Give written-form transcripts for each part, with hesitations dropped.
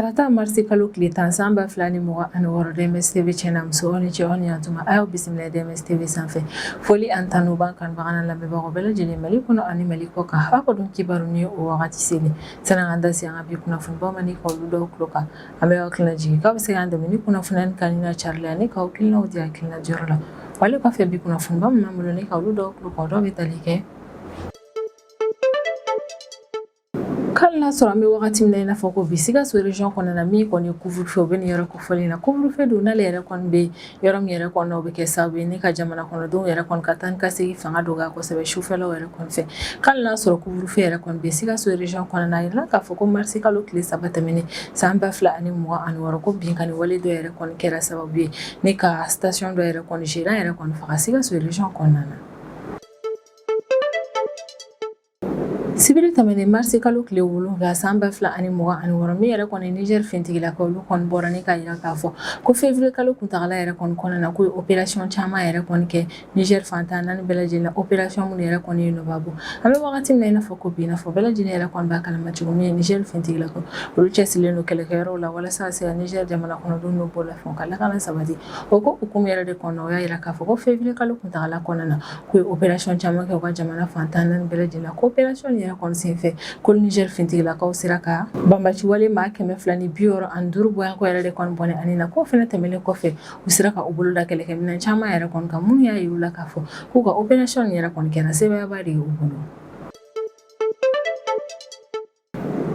Tarata marisi kalo tile 10 san 2026, DMS TV cɛ n'a muso, aw ni ce, aw ni yantuma. A y'aw bisimila DMS TV sanfɛ. Foli ani tanu b'an kanubaga n'a lamɛnbagaw bɛɛ lajɛlen, Mali kɔnɔ ani Mali kɔ kan. Aw ka don kibaru ni o wagati selen, sani an da se an ka bi kunnafonibaw ma ni ka olu dɔw tulo kan, an bɛ aw hakilina jigin k'aw bɛ se k'an dɛmɛ ni kunnafoniya nin kanuni n'a carili ani k'aw hakilinaw di hakilina diyɔrɔ la. Wale kɔfɛ, bi kunnafoniba min b'an bolo ni ka olu dɔw tulo kan, o dɔw bɛ tali kɛ: Hali n'a sɔrɔ an bɛ wagati min na i n'a fɔ ko bi, Sikaso région kɔnɔna na, min kɔni ye couvre-feu, o bɛ nin yɔrɔ kofɔlen na. Couvre-feu dun, n'ale yɛrɛ kɔni bɛ yɔrɔ min yɛrɛ kɔnɔ, o bɛ kɛ sababu ye ne ka jamana kɔnɔdenw yɛrɛ kɔni ka taa ni ka segin fanga dɔgɔya kosɛbɛ sufɛlaw yɛrɛ kɔni fɛ. Hali n'a sɔrɔ couvre-feu yɛrɛ kɔni bɛ Sikaso région kɔnɔna na, a yirala k'a fɔ ko marisi kalo tile 3 tɛmɛnen san 2026, ko binkanni wale dɔ yɛrɛ kɔni kɛra sababu ye ne ka station dɔ yɛrɛ kɔni gérant yɛrɛ kɔni faga Sikaso région kɔnɔna na. Sibiri tɛmɛnen marisi kalo tile 7 san 2026, min yɛrɛ kɔni Niger finitigilakaw, olu kɔni bɔra ni k'a jira k'a fɔ ko février kalo kuntagala yɛrɛ kɔni kɔnɔna na, k'u ye opération caman yɛrɛ kɔni kɛ Niger fan 14 bɛɛ lajɛlen na, opération minnu yɛrɛ kɔni ye nɔba bɔ. An bɛ wagati min na i n'a fɔ ko bi, i n'a fɔ bɛɛ lajɛlen yɛrɛ kɔni b'a kalama cogo min, Niger finitigilakaw, olu cɛsirilen don kɛlɛkɛyɔrɔw la walasa ka se ka Niger jamana kɔnɔdenw n'u bolofɛnw ka lakana sabati. O ko hukumu yɛrɛ de kɔnɔ, o y'a jira k'a fɔ ko février kalo kuntagala kɔnɔna na, k'u ye opération caman kɛ u ka jamana fan 14 bɛɛ lajɛlen na. Ko opération yɛrɛ kɔni senfɛ, ko Niger finitigilakaw sera ka banbaci wale maa 265 bɔɲɔgɔnko yɛrɛ de kɔni bɔnɛ ani na. K'o fana tɛmɛnen kɔfɛ, u sera ka u bolo da kɛlɛkɛminɛn caman yɛrɛ kɔni kan, minnu y'a yir'u la k'a fɔ k'u ka opération yɛrɛ kɔni kɛra sebaayaba de ye u bolo.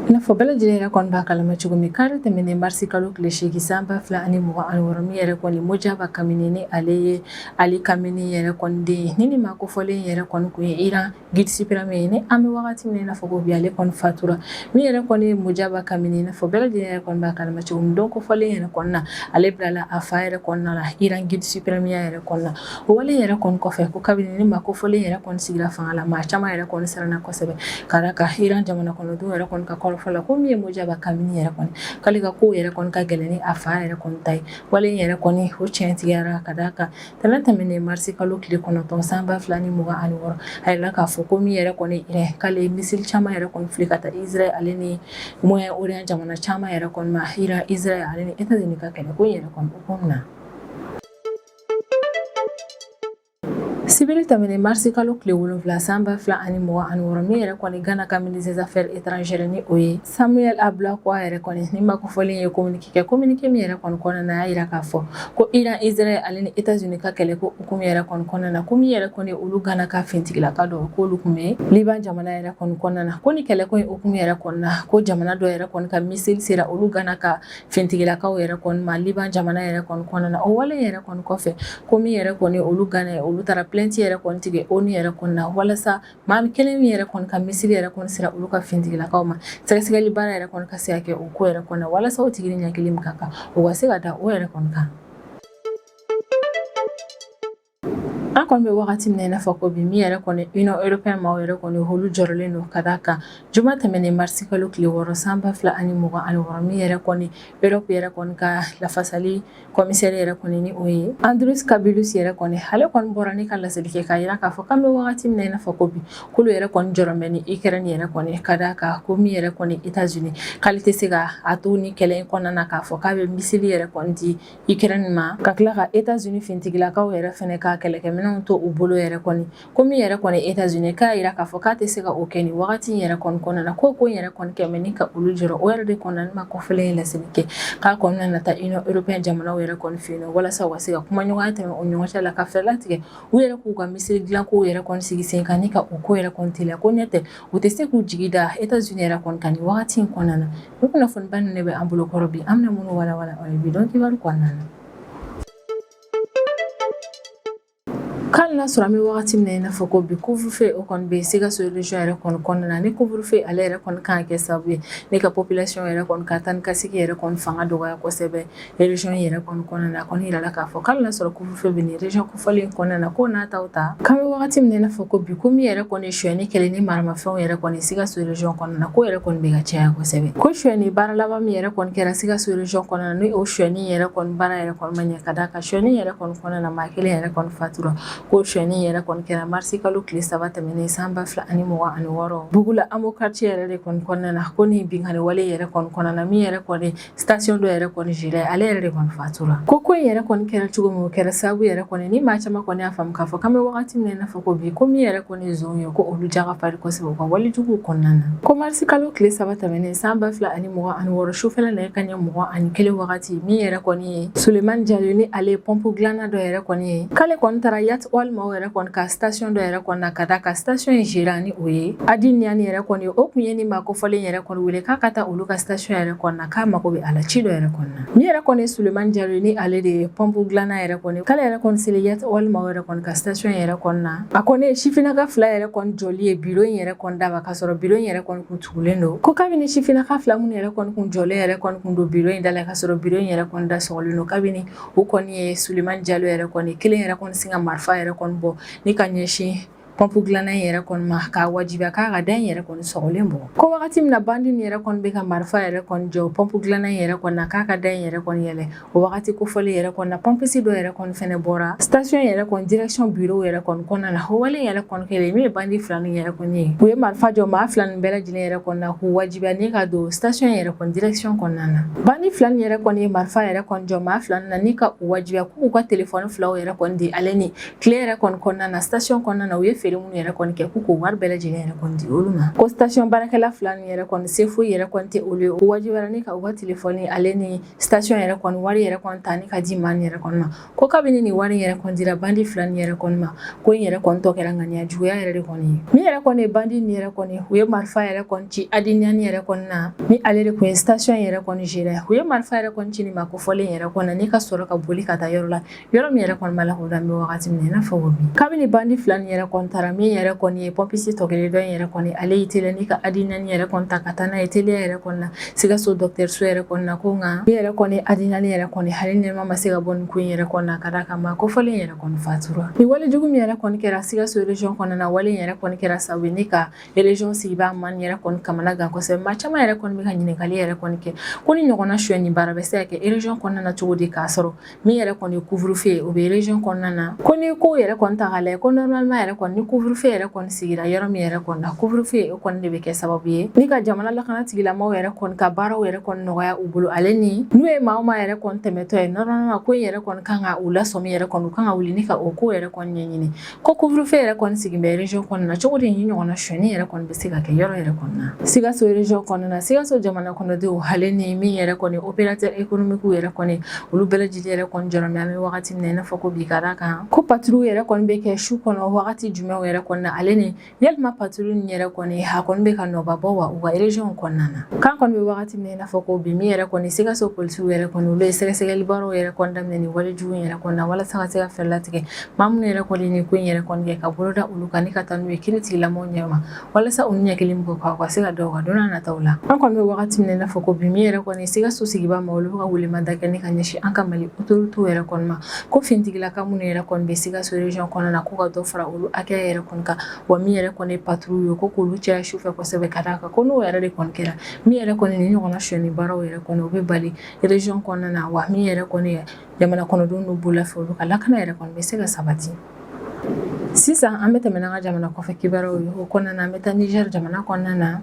I n'a fɔ bɛɛ lajɛlen yɛrɛ kɔni b'a kalama cogo min, kari tɛmɛnen marisi kalo tile 8 san 2026, min yɛrɛ kɔni Mojtaba Kameni, ni ale ye Ali Kameni yɛrɛ kɔni den ye, ni maa kofɔlen yɛrɛ kɔni kun ye Iran guide suprême ye, ni an bɛ wagati min na i n'a fɔ ko bi, ale kɔni fatura. Min yɛrɛ kɔni ye Mojtaba Kameni, i n'a fɔ bɛɛ lajɛlen yɛrɛ kɔni b'a kalama cogo min, don kofɔlen yɛrɛ kɔni na, ale bilala a fa yɛrɛ kɔnɔna la Iran guide suprême ya yɛrɛ kɔnɔna. O wale yɛrɛ kɔni kɔfɛ, ko kabini ni maa kofɔlen yɛrɛ kɔni sigira fanga la, maa caman yɛrɛ kɔni siranna kosɛbɛ ka d'a kan Iran jamana kɔnɔdenw yɛrɛ kɔni ka kɔrɔfɔ la, ko min ye Mojtaba Kameni yɛrɛ kɔni, k'ale ka kow yɛrɛ kɔni ka gɛlɛn ni a fa yɛrɛ kɔni ta ye. Wale yɛrɛ kɔni, o tiɲɛ tigɛra ka d'a kan tɛnɛn tɛmɛnen marisi kalo tile 9 san 2026, a yirala k'a fɔ ko min yɛrɛ kɔni Iran, k'ale ye missile caman yɛrɛ kɔni fili ka taa Israël ale ni Moyen-Orient jamana caman yɛrɛ kɔni ma, Iran, Israël ale ni États-Unis ka kɛlɛ ko yɛrɛ kɔni hukumu na. Sibiri tɛmɛnen marisi kalo tile 7 san 2026, min yɛrɛ kɔni Ghana ka ministre des affaires étrangères, ni o ye Samuel Ablakwa yɛrɛ kɔni, ni maa kofɔlen ye communiqué kɛ. Communiqué min yɛrɛ kɔni kɔnɔna na, a y'a jira k'a fɔ ko Iran, Israël ale ni États-Unis ka kɛlɛ ko hukumu yɛrɛ kɔni kɔnɔna na, ko min yɛrɛ kɔni olu Ghana ka finitigilaka dɔw, k'olu tun bɛ Liban jamana yɛrɛ kɔni kɔnɔna na, ko ni kɛlɛko in hukumu yɛrɛ kɔnɔna na, ko jamana dɔ yɛrɛ kɔni ka missile sera olu Ghana ka finitigilakaw yɛrɛ kɔni ma Liban jamana yɛrɛ kɔni kɔnɔna na. O wale yɛrɛ kɔni kɔfɛ, ko min yɛrɛ kɔni olu Ghana ye, olu taara plainte yɛrɛ kɔni tigɛ ONU yɛrɛ kɔni na, walasa maa kelen min yɛrɛ kɔni ka missile yɛrɛ kɔni sera olu ka finitigilakaw ma, sɛgɛsɛgɛli baara yɛrɛ kɔni ka se ka kɛ o ko yɛrɛ kɔni na, walasa o tigi ni ɲangili min ka kan, o ka se ka da o yɛrɛ kɔni kan. An kɔni bɛ wagati min na i n'a fɔ ko bi, min yɛrɛ kɔni Union européenne maaw yɛrɛ kɔni, olu jɔrɔlen don ka d'a kan juma tɛmɛnen marisi kalo tile 6 san 2026, min yɛrɛ kɔni Europe yɛrɛ kɔni ka lafasali commissaire yɛrɛ kɔni, ni o ye Andrius Kubilius yɛrɛ kɔni, ale kɔni bɔra ni ka laseli kɛ k'a jira k'a fɔ k'an bɛ wagati min na i n'a fɔ ko bi, k'olu yɛrɛ kɔni jɔrɔ bɛ ni Ukraine yɛrɛ kɔni, ka d'a kan ko min yɛrɛ kɔni États-Unis, k'ale tɛ se ka a to ni kɛlɛ in kɔnɔna na k'a fɔ k'a bɛ missile yɛrɛ kɔni di Ukraine ma, ka tila ka États-Unis finitigilakaw yɛrɛ fɛnɛ ka kɛlɛkɛminɛnw to u bolo yɛrɛ kɔni. Ko min yɛrɛ kɔni États-Unis, k'a jira k'a fɔ k'a tɛ se ka o kɛ nin wagati in yɛrɛ kɔni kɔnɔna na, ko ko in yɛrɛ kɔni kɛ ni ka olu jɔrɔ. O yɛrɛ de kɔnɔna, ni maa kofɔlen ye laseli kɛ k'a kɔnɔna na taa Union européenne jamanaw yɛrɛ kɔni fɛ yen, walasa u ka se ka kumaɲɔgɔnya tɛmɛ u ɲɔgɔn cɛ la, ka fɛɛrɛ latigɛ u yɛrɛ k'u ka missile dilankow yɛrɛ kɔni sigi sen kan ni ka o ko yɛrɛ kɔni teliya, ko ɲɛ tɛ u tɛ se k'u jigi da États-Unis yɛrɛ kɔni kan nin wagati in kɔnɔna na. Ni kunnafoniba ninnu de bɛ an bolo kɔrɔ bi, an bɛna minnu walawala aw ye bi don kibaru kɔnɔna na. Hali n'a sɔrɔ an bɛ wagati min na i n'a fɔ ko bi, couvre-feu o kɔni bɛ Sikaso région yɛrɛ kɔni kɔnɔna na, ni couvre-feu ale yɛrɛ kɔni kan ka kɛ sababu ye ne ka population yɛrɛ kɔni ka taa ni ka segin yɛrɛ kɔni fanga dɔgɔya kosɛbɛ région yɛrɛ kɔni kɔnɔna na. A kɔni yirala k'a fɔ k'ale n'a sɔrɔ couvre-feu bɛ nin région kofɔlen kɔnɔna na, ko n'a taw ta, k'an bɛ wagati min na i n'a fɔ ko bi, ko min yɛrɛ kɔni sonyɛni kɛlen ni maramafɛnw yɛrɛ kɔni Sikaso région kɔnɔna na, ko yɛrɛ kɔni bɛ ka caya kosɛbɛ. Ko sonyɛni baara laban min yɛrɛ kɔni kɛra Sikaso région kɔnɔna na, ni o sonyɛni yɛrɛ kɔni baara yɛrɛ kɔni ma ɲɛ, ka d'a kan sonyɛni yɛrɛ kɔni kɔnɔna na, maa kelen yɛrɛ kɔni fatura. Ko sonyɛni yɛrɛ kɔni kɛra marisi kalo tile 3 tɛmɛnen san 2026, Bugula Amo quartier yɛrɛ de kɔni kɔnɔna na. Ko ni binkanni wale yɛrɛ kɔni kɔnɔna na, min yɛrɛ kɔni station dɔ yɛrɛ kɔni gérant, ale yɛrɛ de kɔni fatura. Ko in yɛrɛ kɔni kɛra cogo min, o kɛra sababu yɛrɛ kɔni ni maa caman kɔni y'a faamu k'a fɔ k'an bɛ wagati min na i n'a fɔ ko bi, ko min yɛrɛ kɔni zon ye, ko olu ja ka farin kosɛbɛ u ka walejuguw kɔnɔna na. Ko marisi kalo tile 3 tɛmɛnen san 2026, sufɛla nɛgɛ kanɲɛ 21 wagati, min yɛrɛ kɔni ye Sulemani Jalo, ni ale ye pɔnpu dilanna dɔ yɛrɛ kɔni ye, k'ale kɔni taara Yat Oil maaw yɛrɛ kɔni ka station dɔ yɛrɛ kɔni na, ka da ka station in gérant ni o ye Adi Niani yɛrɛ kɔni, o kun ye ni maa kofɔlen yɛrɛ kɔni wele k'a ka taa olu ka station yɛrɛ kɔni na, k'a mago bɛ a la ci dɔ yɛrɛ kɔni na. Min yɛrɛ kɔni ye Sulemani Jalo, ni ale de ye pɔnpu dilanna yɛrɛ kɔni, k'ale yɛrɛ kɔni selen Yat Oil maaw yɛrɛ kɔni ka station yɛrɛ kɔni na, a kɔni ye sifinnaka fila yɛrɛ kɔni jɔli ye biro in yɛrɛ kɔni da ma, k'a sɔrɔ biro in yɛrɛ kɔni kun tugulen don. Ko kabini sifinnaka fila minnu yɛrɛ kɔni kun jɔlen yɛrɛ kɔni kun don biro in da la, k'a sɔrɔ biro in yɛrɛ kɔni da sɔgɔlen don, kabini u kɔni ye Sulemani Jalo yɛrɛ kɔni, kelen yɛrɛ kɔni sin ka marifa yɛrɛ kɔni bɔ ni ka ɲɛsin pɔnpu dilanna in yɛrɛ kɔni ma, k'a wajibiya k'a ka da in yɛrɛ kɔni sɔgɔlen bɔ. Ko wagati min na bandi nin yɛrɛ kɔni bɛ ka marifa yɛrɛ kɔni jɔ pɔnpu dilanna in yɛrɛ kɔni na, k'a ka da in yɛrɛ kɔni yɛlɛ, o wagati kofɔlen yɛrɛ kɔni na, pɔnpisi dɔ yɛrɛ kɔni fɛnɛ bɔra station yɛrɛ kɔni direction bureau yɛrɛ kɔni kɔnɔna na. O wale yɛrɛ kɔni kɛlen, min ye bandi fila nin yɛrɛ kɔni ye, u ye marifa jɔ maa fila nin bɛɛ lajɛlen yɛrɛ kɔni na, k'u wajibiya ni ka don station yɛrɛ kɔni direction kɔnɔna na. Bandi fila nin yɛrɛ kɔni ye marifa yɛrɛ kɔni jɔ maa fila nin na ni ka u wajibiya k'u ka telefɔni filaw yɛrɛ kɔni di, ale ni tile yɛrɛ kɔni kɔnɔna na, station kɔnɔna na, u ye feere minnu yɛrɛ kɔni kɛ, k'u k'o wari bɛɛ lajɛlen yɛrɛ kɔni di olu ma. Ko station baarakɛla fila nin yɛrɛ kɔni, se foyi yɛrɛ kɔni tɛ olu ye, u wajibiyara ni ka u ka telefɔni ale ni station yɛrɛ kɔni wari yɛrɛ kɔni ta ni ka di maa nin yɛrɛ kɔni ma. Ko kabini nin wari yɛrɛ kɔni dira bandi fila nin yɛrɛ kɔni ma, ko in yɛrɛ kɔni tɔ kɛra ŋaniya juguya yɛrɛ de kɔni ye. Min yɛrɛ kɔni ye bandi nin yɛrɛ kɔni, u ye marifa yɛrɛ kɔni ci Adi Niani yɛrɛ kɔni na, ni ale de kun ye station yɛrɛ kɔni gérant. U ye marifa yɛrɛ kɔni ci nin maa kofɔlen yɛrɛ kɔni na ni ka sɔrɔ ka boli ka taa yɔrɔ la, yɔrɔ min yɛrɛ kɔni ma lakodɔn an bɛ wagati min na i n'a fɔ ko bi. Kabini bandi fila nin yɛrɛ kɔni taara, min yɛrɛ kɔni ye pɔnpisi tɔ kelen dɔ in yɛrɛ kɔni, ale y'i teliya ni ka Adi Niani yɛrɛ kɔni ta ka taa n'a ye teliya yɛrɛ kɔni na Sikaso dɔgɔtɔrɔso yɛrɛ kɔni na. Ko nka min yɛrɛ kɔni Adi Niani yɛrɛ kɔni, hali ɲɛnama ma se ka bɔ nin ko in yɛrɛ kɔni na, ka d'a kan maa kofɔlen yɛrɛ kɔni fatura. Nin wale jugu min yɛrɛ kɔni kɛra Sikaso région kɔnɔna na, wale in yɛrɛ kɔni kɛra sababu ye ni ka région sigibaa maa nin yɛrɛ kɔni kamana gan kosɛbɛ. Maa caman yɛrɛ kɔni bɛ ka ɲininkali yɛrɛ kɔni kɛ ko ni ɲɔgɔnna sonyɛni baara bɛ se ka kɛ région kɔnɔna na cogo di, k'a sɔrɔ min yɛrɛ kɔni ye couvre-feu ye, o bɛ région kɔnɔna na. Ko ni ko yɛrɛ kɔni ta k'a lajɛ, ko normalement yɛrɛ kɔni, ni couvre-feu yɛrɛ kɔni sigira yɔrɔ min yɛrɛ kɔni na, couvre-feu o kɔni de bɛ kɛ sababu ye ni ka jamana lakana tigilamaaw yɛrɛ kɔni ka baaraw yɛrɛ kɔni nɔgɔya u bolo, ale ni n'u ye maa o maa yɛrɛ kɔni tɛmɛtɔ ye, normalement ko in yɛrɛ kɔni kan ka u lasɔmi yɛrɛ kɔni, u kan ka wuli ni ka o ko yɛrɛ kɔni ɲɛɲini. Ko couvre-feu yɛrɛ kɔni sigin bɛ région kɔnɔna na cogo di, ni ɲɔgɔnna sonyɛni yɛrɛ kɔni bɛ se ka kɛ yɔrɔ yɛrɛ kɔnɔna na Sikaso région kɔnɔna na? Sikaso jamana kɔnɔdenw, ale ni min yɛrɛ kɔni opérateur économique yɛrɛ kɔni, olu bɛɛ lajɛlen yɛrɛ kɔni jɔrɔ bɛ an bɛ wagati min na i n'a fɔ ko bi, ka d'a kan ko patrouille yɛrɛ kɔni bɛ kɛ su kɔnɔ wagati jumɛnw yɛrɛ kɔni na, ale ni yalima patrouille nin yɛrɛ kɔni a kɔni bɛ ka nɔba bɔ wa u ka région kɔnɔna na? K'an kɔni bɛ wagati min na i n'a fɔ ko bi, min yɛrɛ kɔni Sikaso polisiw yɛrɛ kɔni, olu ye sɛgɛsɛgɛli baaraw yɛrɛ kɔni daminɛ ni wale jugu in yɛrɛ kɔni na, walasa ka se ka fɛɛrɛ latigɛ maa minnu yɛrɛ kɔni ni ko in yɛrɛ kɔni kɛ, ka bolo da olu kan ni ka taa n'u ye kiiri tigilamɔgɔw ɲɛma, walasa u ɲɛkili min kɔ ka se ka dɔw ka don n'a nataw la. An kɔni bɛ wagati min na i n'a fɔ ko bi, min yɛrɛ kɔni Sikaso sigibaa ma, olu bɛ ka welemada kɛ ni ka ɲɛsin an ka Mali autorité yɛrɛ kɔni ma, ko finitigilaka minnu yɛrɛ kɔni bɛ Sikaso région kɔnɔna na, ko ka dɔ fara olu hakɛya yɛrɛ kɔni kan, wa min yɛrɛ kɔni ye patrouille ye, ko k'olu caya su fɛ kosɛbɛ, ka d'a kan ko n'o yɛrɛ de kɔni kɛra, min yɛrɛ kɔni ni ɲɔgɔnna sonyɛni baaraw yɛrɛ kɔni, o bɛ bali région kɔnɔna na, wa min yɛrɛ kɔni ye jamana kɔnɔdenw n'u bolofɛn, olu ka lakana yɛrɛ kɔni bɛ se ka sabati. Sisan an bɛ tɛmɛ n'an ka jamana kɔfɛ kibaruyaw ye. O kɔnɔna na, an bɛ taa Niger jamana kɔnɔna na.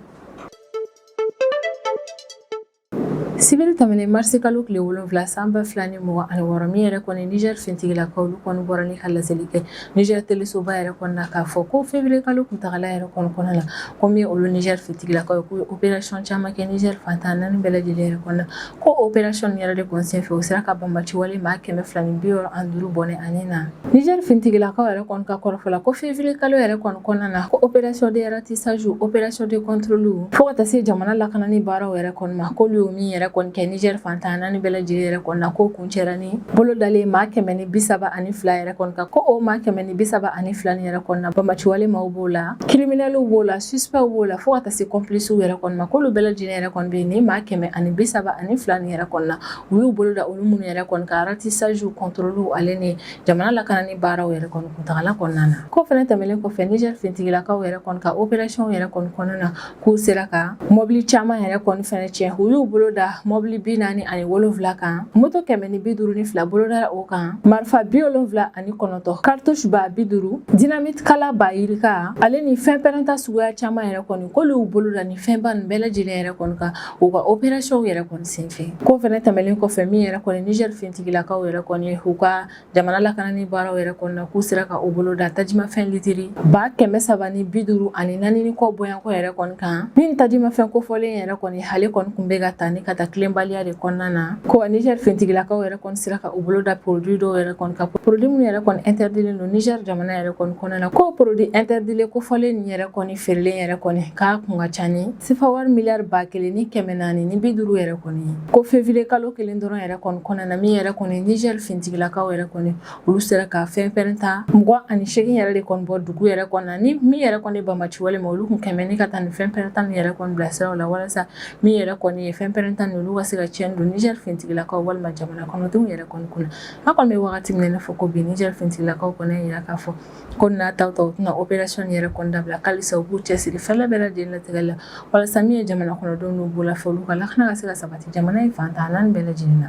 Sibiri tɛmɛnen marisi kalo tile 7 san 2026, min yɛrɛ kɔni Niger finitigilakaw, olu kɔni bɔra ni ka laseli kɛ Niger telesoba yɛrɛ kɔni na, k'a fɔ ko février kalo kuntagala yɛrɛ kɔni kɔnɔna la, ko min olu Niger finitigilakaw ye, k'u ye opération caman kɛ Niger fan 14 bɛɛ lajɛlen yɛrɛ kɔnɔna na. Ko opération nin yɛrɛ de kɔni senfɛ, u sera ka banbaci wale maa 265 bɔnɛ ani na. Niger finitigilakaw yɛrɛ kɔni ka kɔrɔfɔ la, ko février kalo yɛrɛ kɔni kɔnɔna na, ko opération de ratissage, opération de contrôle, fo ka taa se jamana lakanani baaraw yɛrɛ kɔni ma, k'olu ye min yɛrɛ kɔni kɛ Niger fan 14 bɛɛ lajɛlen yɛrɛ kɔni na, k'o kuncɛra ni bolo dalen maa 132 yɛrɛ kɔni kan. Ko o maa 132 nin yɛrɛ kɔni na, banbaci wale maaw b'o la, criminels b'o la, suspects b'o la, fo ka taa se complices yɛrɛ kɔni ma, k'olu bɛɛ lajɛlen yɛrɛ kɔni bɛ yen. Nin maa 132 nin yɛrɛ kɔni na, u y'u bolo da olu minnu yɛrɛ kɔni kan ratissage, contrôle, ale ni jamana lakanani baaraw yɛrɛ kɔni kuntagala kɔnɔna na. Ko fana tɛmɛnen kɔfɛ, Niger finitigilakaw yɛrɛ kɔni ka opération yɛrɛ kɔni kɔnɔna na, k'u sera ka mɔbili caman yɛrɛ kɔni fana tiɲɛ. U y'u bolo da mɔbili 47 kan, moto 152 bolodara o kan, marifa 79, cartouche 50,000, dynamite kala ba yirika, ale ni fɛn pɛrɛnta suguya caman yɛrɛ kɔni, k'olu boloda ni fɛnba nin bɛɛ lajɛlen yɛrɛ kɔni kan u ka opération yɛrɛ kɔni senfɛ. Ko fɛnɛ tɛmɛlen kɔfɛ, min yɛrɛ kɔni Niger finitigilakaw yɛrɛ kɔni, u ka jamana lakanani baaraw yɛrɛ kɔni na, k'u sera ka u bolo da tajimafɛn litiri 354,000 ni kɔ bɔyanko yɛrɛ kɔni kan. Min tajimafɛn kofɔlen yɛrɛ kɔni, ale kɔni tun bɛ ka taa ni ka taa tilenbaliya de kɔnɔna na, ko Niger finitigilakaw yɛrɛ kɔni sera ka u bolo da produit dɔw yɛrɛ kɔni kan, produit minnu yɛrɛ kɔni interdilen don Niger jamana yɛrɛ kɔni kɔnɔna na. Ko produit interdilen kofɔlen nin yɛrɛ kɔni feerelen yɛrɛ kɔni, k'a kun ka ca ni sefa wari miliyari 1450 yɛrɛ kɔni ye. Ko février kalo kelen dɔrɔn yɛrɛ kɔni kɔnɔna na, min yɛrɛ kɔni Niger finitigilakaw yɛrɛ kɔni, olu sera ka fɛn pɛrɛnta 28 yɛrɛ de kɔni bɔ dugu yɛrɛ kɔnɔ na, ni min yɛrɛ kɔni banbaci wale ma, olu kun kɛmɛ ni ka taa nin fɛn pɛrɛnta nin yɛrɛ kɔni bila siraw la, walasa min yɛrɛ kɔni ye fɛn pɛrɛnta nin, olu ka se ka tiɲɛni don Niger finitigilakaw walima jamana kɔnɔdenw yɛrɛ kɔni kunna. An kɔni bɛ wagati min na i n'a fɔ ko bi, Niger finitigilakaw kɔni y'a jira k'a fɔ ko n'a ta ta u tɛna opération yɛrɛ kɔni dabila, halisa u b'u cɛsiri fɛn bɛɛ lajɛlen latigɛ la, walasa min ye jamana kɔnɔdenw n'u bolofɛn, olu ka lakana ka se ka sabati jamana in fan tan naani bɛɛ lajɛlen na.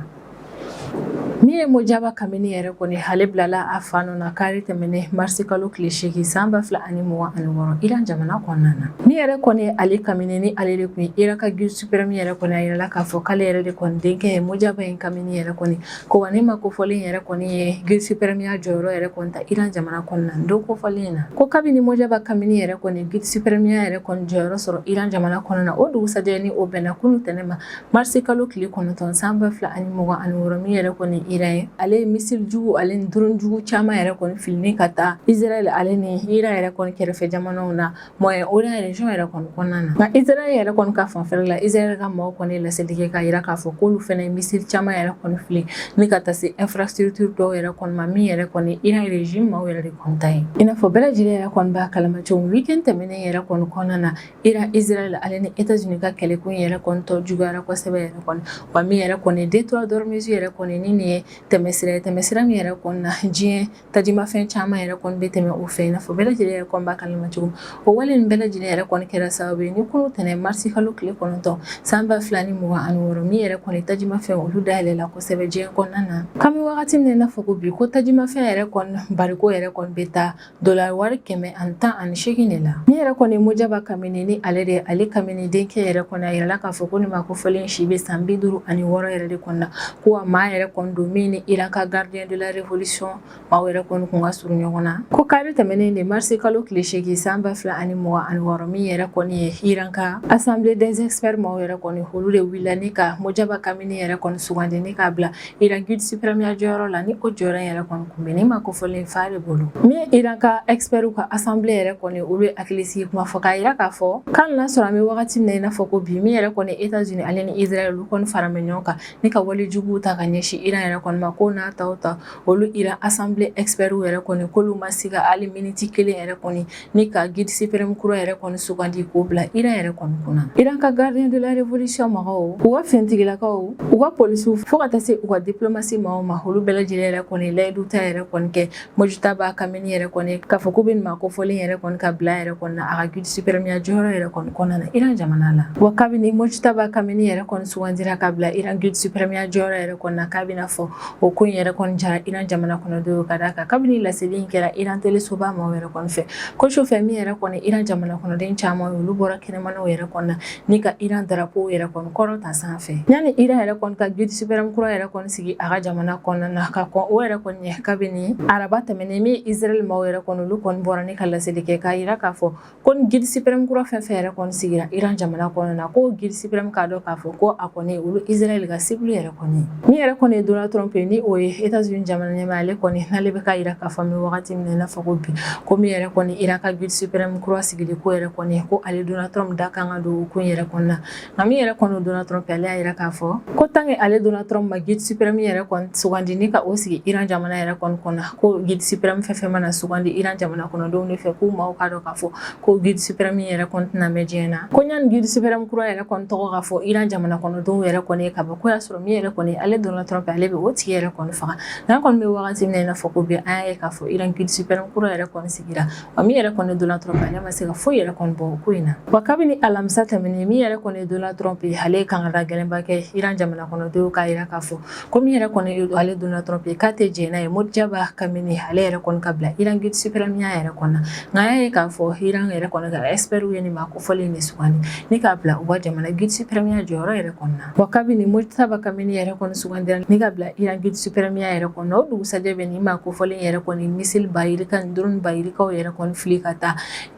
Min ye Mojtaba Kameni yɛrɛ kɔni, ale bilala a fa nɔ na kari tɛmɛnen marisi kalo tile 8 san 2026 Iran jamana kɔnɔna na. Min yɛrɛ kɔni Ali Kameni, ni ale de tun ye Iran ka guide suprême yɛrɛ kɔni, a yirala k'a fɔ k'ale yɛrɛ de kɔni denkɛ ye Mojtaba in Kameni yɛrɛ kɔni, ko wa ni ma kofɔlen yɛrɛ kɔni ye guide suprême ya jɔyɔrɔ yɛrɛ kɔni ta Iran jamana kɔnɔna na don kofɔlen in na. Ko kabini Mojtaba Kameni yɛrɛ kɔni guide suprême ya yɛrɛ kɔni jɔyɔrɔ sɔrɔ Iran jamana kɔnɔna na, o dugusajɛ ni o bɛnna kunu tɛnɛ ma marisi kalo tile 9 san 2026, min yɛrɛ kɔni Iran ye, ale ye missile jugu ale ni drone jugu caman yɛrɛ kɔni fili ka taa Israël ale ni Iran yɛrɛ kɔni kɛrɛfɛ jamanaw na, Moyen-Orient région yɛrɛ kɔni kɔnɔna na. Nka Israël yɛrɛ kɔni ka fanfɛla la, Israël ka maaw kɔni laseli kɛ k'a jira k'a fɔ k'olu fana ye missile caman yɛrɛ kɔni fili ni ka taa se infrastructure dɔw yɛrɛ kɔni ma, min yɛrɛ kɔni Iran régime maaw yɛrɛ de kɔni ta ye. I n'a fɔ bɛɛ lajɛlen yɛrɛ kɔni b'a kalama cogo min, week-end tɛmɛnen yɛrɛ kɔni kɔnɔna na, Iran, Israël ale ni États-Unis ka kɛlɛkun yɛrɛ kɔni tɔ juguyara kosɛbɛ yɛrɛ kɔni. Wa min yɛrɛ kɔni détroit d'Ormuz yɛrɛ kɔni, ni nin ye tɛmɛsira ye, tɛmɛsira min yɛrɛ kɔni na diɲɛ tajimafɛn caman yɛrɛ kɔni bɛ tɛmɛ o fɛ, i n'a fɔ bɛɛ lajɛlen yɛrɛ kɔni b'a kalama cogo min. O wale nin bɛɛ lajɛlen yɛrɛ kɔni kɛra sababu ye ni kunu tɛnɛ marisi kalo tile 9 san 2026, min yɛrɛ kɔni tajimafɛn olu dayɛlɛla kosɛbɛ diɲɛ kɔnɔna na. K'an bɛ wagati min na i n'a fɔ ko bi, ko tajimafɛn yɛrɛ kɔni bariko yɛrɛ kɔni bɛ taa dollar wari 118 de la. Min yɛrɛ kɔni Mojtaba Kameni, ni ale de Ale Kameni denkɛ yɛrɛ kɔni, a yirala k'a fɔ ko nin maa kofɔlen si bɛ san 56 yɛrɛ de kɔni na, ko wa maa yɛrɛ kɔni don min ni Iran ka gardien de la révolution maaw yɛrɛ kɔni kun ka surun ɲɔgɔn na. Ko kari tɛmɛnen de marisi kalo tile 8 san 2026, min yɛrɛ kɔni ye Iran ka assemblée des experts maaw yɛrɛ kɔni, olu de wulila ni ka Mojtaba Kameni yɛrɛ kɔni sugandi ni k'a bila Iran guide suprême ya jɔyɔrɔ la, ni o jɔyɔrɔ yɛrɛ kɔni kun bɛ ni maa kofɔlen fa de bolo. Min ye Iran ka experts ka assemblée yɛrɛ kɔni, olu ye hakilisigi kuma fɔ k'a jira k'a fɔ k'an n'a sɔrɔ an bɛ wagati min na i n'a fɔ ko bi, min yɛrɛ kɔni États-Unis ale ni Israël, olu kɔni fara bɛ ɲɔgɔn kan ni ka wale juguw ta ka ɲɛsin Iran yɛrɛ kɔni ma, ko n'a ta o ta, olu Iran assemblée experts yɛrɛ kɔni, k'olu ma se ka hali miniti kelen yɛrɛ kɔni ni ka guide suprême kura yɛrɛ kɔni sugandi k'o bila Iran yɛrɛ kɔni kunna. Iran ka gardien de la révolution mɔgɔw, u ka finitigilakaw, u ka polisiw, fo ka taa se u ka diplomatie maaw ma, olu bɛɛ lajɛlen yɛrɛ kɔni layidu ta yɛrɛ kɔni kɛ Mojtaba Kameni yɛrɛ kɔni k'a fɔ k'u bɛ nin maa kofɔlen yɛrɛ kɔni ka bila yɛrɛ kɔni na a ka guide suprême ya jɔyɔrɔ yɛrɛ kɔni kɔnɔna na Iran jamana la. Wa kabini Mojtaba Kameni yɛrɛ kɔni sugandira ka bila Iran guide suprême ya jɔyɔrɔ yɛrɛ kɔni na, k'a bɛna fɔ o ko in yɛrɛ kɔni jara Iran jamana kɔnɔdenw, ka d'a kan kabini laseli in kɛra Iran telesoba maaw yɛrɛ kɔni fɛ, ko sufɛ, min yɛrɛ kɔni Iran jamana kɔnɔden caman ye, olu bɔra kɛnɛmanaw yɛrɛ kɔni na ni ka Iran drapeau yɛrɛ kɔni kɔrɔ ta sanfɛ. Yanni Iran yɛrɛ kɔni ka guide suprême kura yɛrɛ kɔni sigi a ka jamana kɔnɔna na, ka kɔn o yɛrɛ kɔni ɲɛ, kabini araba tɛmɛnen, min Israël maaw yɛrɛ kɔni, olu kɔni bɔra ni ka laseli kɛ k'a jira k'a fɔ ko ni guide suprême kura fɛn fɛn yɛrɛ kɔni sigira Iran jamana kɔnɔna na, ko guide suprême k'a dɔn k'a fɔ ko a kɔni olu Israël ka cible yɛrɛ kɔni. Min yɛrɛ kɔni ye Donald Trump ye, ni o ye États-Unis jamana ɲɛmaa, ale kɔni n'ale bɛ k'a jira k'a fɔ an bɛ wagati min na i n'a fɔ ko bi, ko min yɛrɛ kɔni Iran ka guide suprême kura sigili ko yɛrɛ kɔni, ko ale Donald Trump da kan ka don o ko in yɛrɛ kɔni na. Nka min yɛrɛ kɔni Donald Trump, ale y'a jira k'a fɔ ko tant que ale Donald Trump ma guide suprême yɛrɛ kɔni sugandi ni ka o sigi Iran jamana yɛrɛ kɔni kɔnɔ, ko guide suprême fɛn fɛn mana sugandi Iran jamana kɔnɔdenw de fɛ, k'u maaw k'a dɔn k'a fɔ ko guide suprême yɛrɛ kɔni tɛna mɛn diɲɛ na. Ko yanni guide suprême kura yɛrɛ kɔni tɔgɔ ka fɔ Iran jamana kɔnɔdenw yɛrɛ kɔni ka bɔ, ko y'a sɔrɔ min yɛrɛ kɔni ale Donald Trump, ale bɛ o tigi yɛrɛ kɔni faga. Nka an kɔni bɛ wagati min na i n'a fɔ ko bi, an y'a ye k'a fɔ Iran guide suprême kura yɛrɛ kɔni sigira, wa min yɛrɛ kɔni Donald Trump, ale ma se ka foyi yɛrɛ kɔni bɔ o ko in na. Wa kabini alamisa tɛmɛnen, min yɛrɛ kɔni Donald Trump ye, ale ye kangada gɛlɛnba kɛ Iran jamana kɔnɔdenw k'a jira k'a fɔ ko min yɛrɛ kɔni ale Donald Trump ye, k'a tɛ jɛn n'a ye Mojtaba Khamenei ale yɛrɛ kɔni ka bila Iran guide suprême ya yɛrɛ kɔnɔ. Nka an y'a ye k'a fɔ Iran yɛrɛ kɔni ka experts ye nin maa kofɔlen in de sugandi ni k'a bila u ka jamana guide suprême ya jɔyɔrɔ yɛrɛ kɔnɔ. Wa kabini Mojtaba Khamenei yɛrɛ kɔni sugandira ni ka bila Iran guide suprême ya yɛrɛ kɔnɔ, o dugusajɛ bɛ nin maa kofɔlen yɛrɛ kɔni missile ba yirika ni drone ba yirikaw yɛrɛ kɔni fili ka taa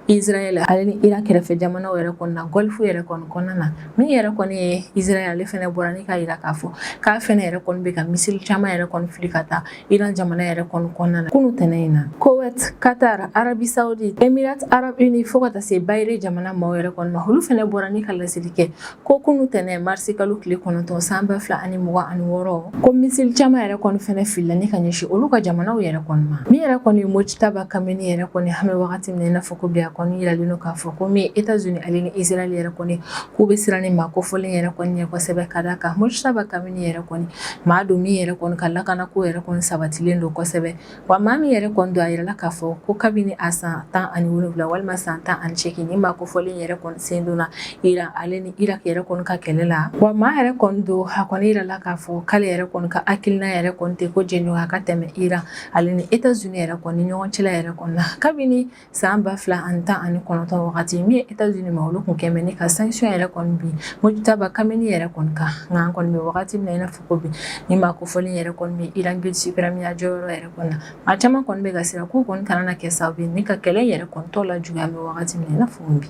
Israël ale ni Iran kɛrɛfɛ jamanaw yɛrɛ kɔnɔ na, Golfe yɛrɛ kɔni kɔnɔna na. Min yɛrɛ kɔni ye Israël, ale fɛnɛ bɔra ni k'a jira k'a fɔ k'a fɛnɛ yɛrɛ kɔni bɛ ka missile caman yɛrɛ kɔni fili ka taa Iran jamana yɛrɛ kɔni kɔnɔna na kunu tɛnɛ in na. Koweït, Qatar, Arabie Saoudite, Émirats Arabes Unis, fo ka taa se Bahreïn jamana maaw yɛrɛ kɔni ma, olu fɛnɛ bɔra ni ka laseli kɛ ko kunu tɛnɛ marisi kalo tile 9 san 2026, ko missile caman yɛrɛ kɔni fɛnɛ filila ni ka ɲɛsin olu ka jamanaw yɛrɛ kɔni ma. Min yɛrɛ kɔni Mojtaba Khamenei yɛrɛ kɔni, an bɛ wagati min na i n'a fɔ ko bi, a kɔni yiralen don k'a fɔ ko min États-Unis ale ni Israël yɛrɛ kɔni, k'u bɛ siran nin maa kofɔlen yɛrɛ kɔni ɲɛ kosɛbɛ, ka d'a kan Mojtaba Khamenei yɛrɛ kɔni maa don min yɛrɛ kɔni ka lakanako yɛrɛ kɔni sabatilen don kosɛbɛ. Wa maa min yɛrɛ kɔni don, a yirala k'a fɔ ko kabini a san 17 walima san 18, ni maa kofɔlen yɛrɛ kɔni sen donna Iran ale ni Irak yɛrɛ kɔni ka kɛlɛ la. Wa maa yɛrɛ kɔni don, a kɔni yirala k'a fɔ k'ale yɛrɛ kɔni ka hakilina yɛrɛ kɔni tɛ ko jɛɲɔgɔnya ka tɛmɛ Iran ale ni États-Unis yɛrɛ kɔni ɲɔgɔn cɛla yɛrɛ kɔni na. Kabini san 2019 wagati, min ye États-Unis ma, olu kun kɛmɛ ni ka sanction yɛrɛ kɔni bin Mojtaba Khamenei yɛrɛ kɔni kan. Nka an kɔni bɛ wagati min na i n'a fɔ ko bi, ni maa kofɔlen yɛrɛ kɔni bɛ Iran guide suprême ya jɔyɔrɔ yɛrɛ kɔni na, maa caman kɔni bɛ ka siran k'o kɔni kana na kɛ sababu ye ni ka kɛlɛ yɛrɛ kɔni tɔ lajuguya, an bɛ wagati min na i n'a fɔ bi.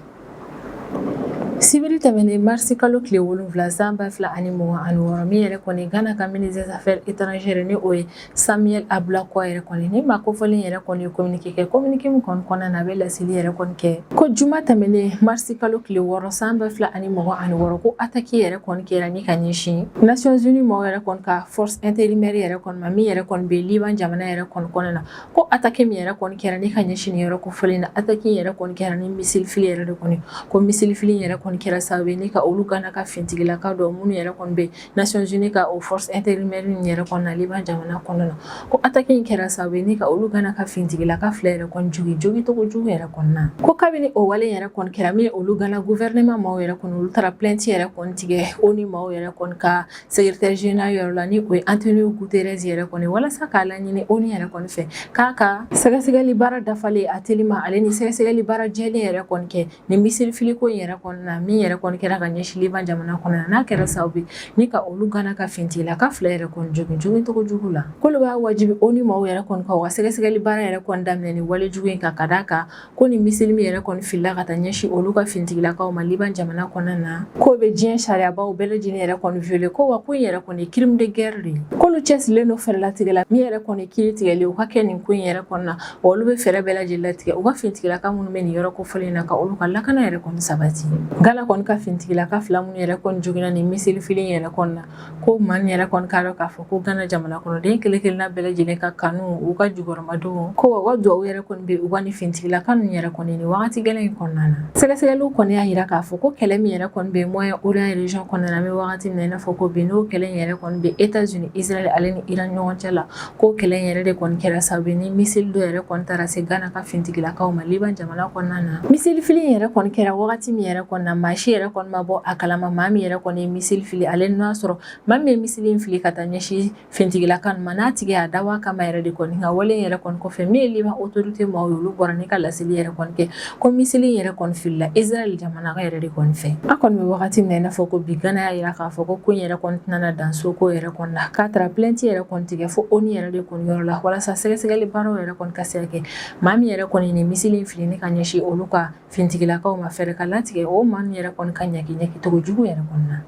Sibiri tɛmɛnen marisi kalo tile 7 san 2026, min yɛrɛ kɔni Ghana ka ministre des affaires étrangères, ni o ye Samuel Ablakwa yɛrɛ kɔni, ni maa kofɔlen yɛrɛ kɔni ye communiqué kɛ, communiqué min kɔni kɔnɔna na, a bɛ laseli yɛrɛ kɔni kɛ ko juma tɛmɛnen marisi kalo tile 6 san 2026, ko attaque yɛrɛ kɔni kɛra ni ka ɲɛsin Nations Unies maaw yɛrɛ kɔni ka force intérimaire yɛrɛ kɔni ma, min yɛrɛ kɔni bɛ Liban jamana yɛrɛ kɔni kɔnɔna na. Ko attaque min yɛrɛ kɔni kɛra ni ka ɲɛsin nin yɔrɔ kofɔlen na, attaque yɛrɛ kɔni kɛra ni missile fili yɛrɛ de kɔni, ko missile fili yɛrɛ kɔni kɛra sababu ye ni ka olu Ghana ka finitigilaka dɔw minnu yɛrɛ kɔni bɛ Nations Unies ka o force intérimaire in yɛrɛ kɔnɔna na Liban jamana kɔnɔna na, ko attaque in kɛra sababu ye ni ka olu Ghana ka finitigilaka fila yɛrɛ kɔni jogin jogi cogo jugu yɛrɛ kɔnɔna. Ko kabini o wale yɛrɛ kɔni kɛra, min ye olu Ghana gouvernement maaw yɛrɛ kɔni, olu taara plainte yɛrɛ kɔni tigɛ ONU maaw yɛrɛ kɔni ka secrétaire général yɔrɔ la, ni o ye Antonio Guterres yɛrɛ kɔni, walasa k'a laɲini ONU yɛrɛ kɔni fɛ k'a ka sɛgɛsɛgɛli baara dafalen a telima ale ni sɛgɛsɛgɛli baara jɛlen yɛrɛ kɔni kɛ ni missile filiko in yɛrɛ kɔnɔna na, min yɛrɛ kɔni kɛra ka ɲɛsin Liban jamana kɔnɔna na, n'a kɛra sababu ye ni ka olu Ghana ka finitigilaka fila yɛrɛ kɔni jogin jogin cogo jugu la. K'olu b'a wajibi ONU maaw yɛrɛ kɔni ka u ka sɛgɛsɛgɛli baara yɛrɛ kɔni daminɛ ni wale jugu in kan, ka d'a kan ko ni missile min yɛrɛ kɔni filila ka taa ɲɛsin olu ka finitigilakaw ma Liban jamana kɔnɔna na, k'o bɛ diɲɛ sariyabaw bɛɛ lajɛlen yɛrɛ kɔni violer, ko wa ko in yɛrɛ kɔni crime de guerre de ye. K'olu cɛsirilen don fɛɛrɛlatigɛ la, min yɛrɛ kɔni kiiri tigɛli o ka kɛ nin ko in yɛrɛ kɔnɔna na, wa olu bɛ fɛɛrɛ bɛɛ lajɛlen latigɛ u ka finitigilaka minnu bɛ nin yɔrɔ kofɔlen na, ka olu ka lakana yɛrɛ kɔni sabati. Ghana kɔni ka finitigilaka fila minnu yɛrɛ kɔni joginna nin missile fili yɛrɛ kɔni na, ko maa nin yɛrɛ kɔni k'a dɔn k'a fɔ ko Ghana jamana kɔnɔden kelen kelenna bɛɛ lajɛlen ka kanu, u ka jukɔrɔmadon, ko wa u ka duwawu yɛrɛ kɔni bɛ u ka nin finitigilaka ninnu yɛrɛ kɔni nin wagati gɛlɛn in kɔnɔna na. Sɛgɛsɛgɛliw kɔni y'a jira k'a fɔ ko kɛlɛ min yɛrɛ kɔni bɛ Moyen Orient région kɔnɔna na, an bɛ wagati min na i n'a fɔ ko bi, n'o kɛlɛ in yɛrɛ kɔni bɛ États-Unis, Israël ale ni Iran ɲɔgɔn cɛ la, ko kɛlɛ in yɛrɛ de kɔni kɛra sababu ye ni missile dɔ yɛrɛ kɔni taara se Ghana ka finitigilakaw ma Liban jamana kɔnɔna na. Missile fili in yɛrɛ kɔni kɛra wagati min yɛrɛ kɔni na, maa si yɛrɛ kɔni ma bɔ a kalama maa min yɛrɛ kɔni ye missile fili ale, n'o y'a sɔrɔ maa min ye missile in fili ka taa ɲɛsin finitigilaka ninnu ma, n'a tigi y'a dabɔ a kama yɛrɛ de kɔni. Nka wale in yɛrɛ kɔni kɔfɛ, min ye Liban autorité maaw ye, olu bɔra ni ka laseli yɛrɛ kɔni kɛ ko missile in yɛrɛ kɔni filila Israël jamana yɛrɛ de kɔni fɛ. An kɔni bɛ wagati min na i n'a fɔ ko bi, Ghana y'a jira k'a fɔ ko ko in yɛrɛ kɔni tɛna na dan so ko yɛrɛ kɔni na, k'a taara plainte yɛrɛ kɔni tigɛ fo ONU yɛrɛ de kɔni yɔrɔ la, walasa sɛgɛsɛgɛli baaraw yɛrɛ kɔni ka se ka kɛ maa min yɛrɛ kɔni nin missile in fili ni ka ɲɛsin olu ka finitigilakaw ma, fɛɛrɛ ka latigɛ o maa min yɛrɛ kɔni ka ɲagi ɲagi cogo jugu yɛrɛ kɔni na.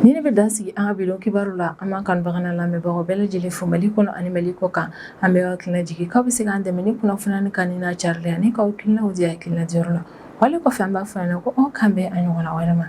Ni ne bɛ dan sigi an ka bi don kibaru la. An b'an kanubaga n'an lamɛnbagaw bɛɛ lajɛlen fo Mali kɔnɔ ani Mali kɔ kan. An bɛ hakilina jigin k'aw bɛ se k'an dɛmɛ ni kunnafoniya ni n'a carili ani k'aw hakilinaw di hakilina diyɔrɔ la. Wale kɔfɛ, an b'a fɔ ɲɛna ko aw k'an bɛn a ɲɔgɔnna wɛrɛ ma.